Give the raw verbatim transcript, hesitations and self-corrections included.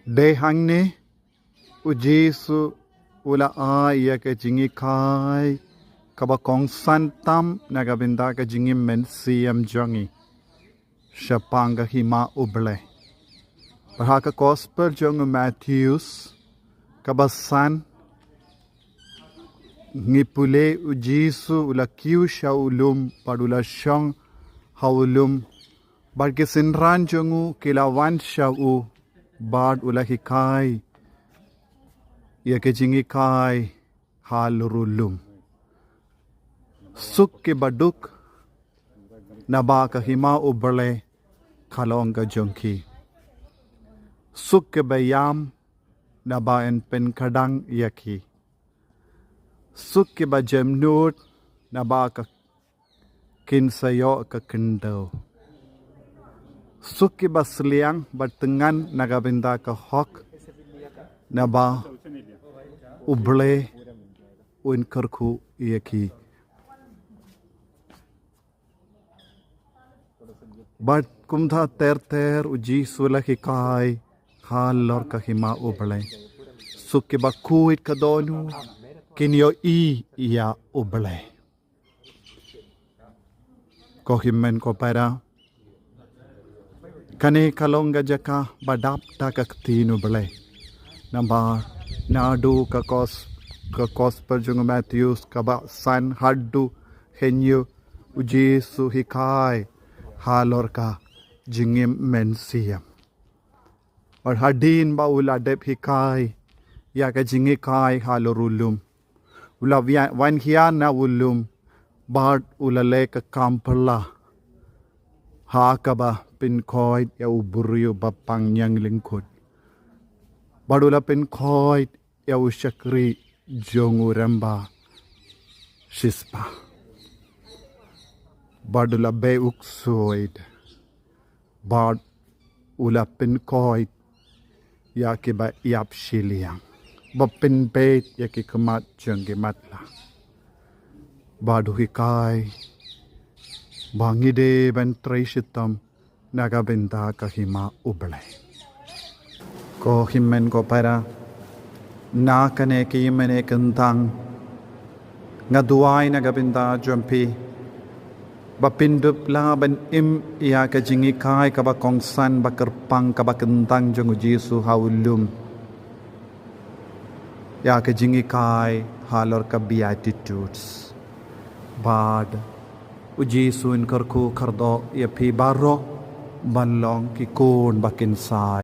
Dei hangne u Jisu u la ai ïa ka jinghikai kaba kongsan tam na ka bynta ka jingim mynsiem jong ngi shaphang ka hima U Blei. Bad ha ka Gospel jong u Mathaios kaba san, ngi pule u Jisu u la kiew sha u lum bad u la shong ha u lum, bad ki synran jong u ki la wan sha u bad u la hikai ïa ka jinghikai halor u lum. Suk kiba duk, naba ka hima U Blei ka long ka jong ki. Suk kiba ïam, naba yn pynkhdang ïa ki. Suk kiba jemnud, naba ka kin sa ïoh ka khyndew. Suk kiba sliang bad thngan na ka bynta ka hok, naba U Blei un kyrkhu ïa ki. Bad kumta ter ter u Jisu u la hikai halor ka hima U Blei. Suk kiba khuid ka dohnud, kin ïohi ïa U Blei. Ko hynmen ko para, kane ka long ka jaka ba dap da ka ktien U Blei. Namar naduh ka kos, ka Gospel jong u Mathaios kaba san haduh hynñiew, u Jisu u hikai halor ka jingim mynsiem. Bad hadien ba u la dep hikai ïa ka jinghikai halor u lum, u la wan hiar na u lum bad u la leh ka kam phylla ha kaba pynkhoit ïa u briew ba pang ñianglyngkut. Bad u la pynkhoit ïa u shakri jong u rangbah shispah. Bad u la beh u ksuid. Bad u la pynkhoit ïa kiba ïap shiliang, ba pynbeit ïa ki khmat jong ki matlah. Bad u hikai ba ngi dei ban trei shitom na ka bynta ka hima U Blei. Ko hynmen ko para, na kane ka hynmen ka kyntang, nga duwai na ka bynta jong phi ba phin dup lah ban im ïa ka jinghikai kaba kongsan, ba kyrpang, kaba kyntang jong u Jisu ha u lum, ïa ka jinghikai halor ka Beatitudes. Bad u Jisu un kyrkhu kyrdoh ïa phi baroh ban long ki khun ba kynsai.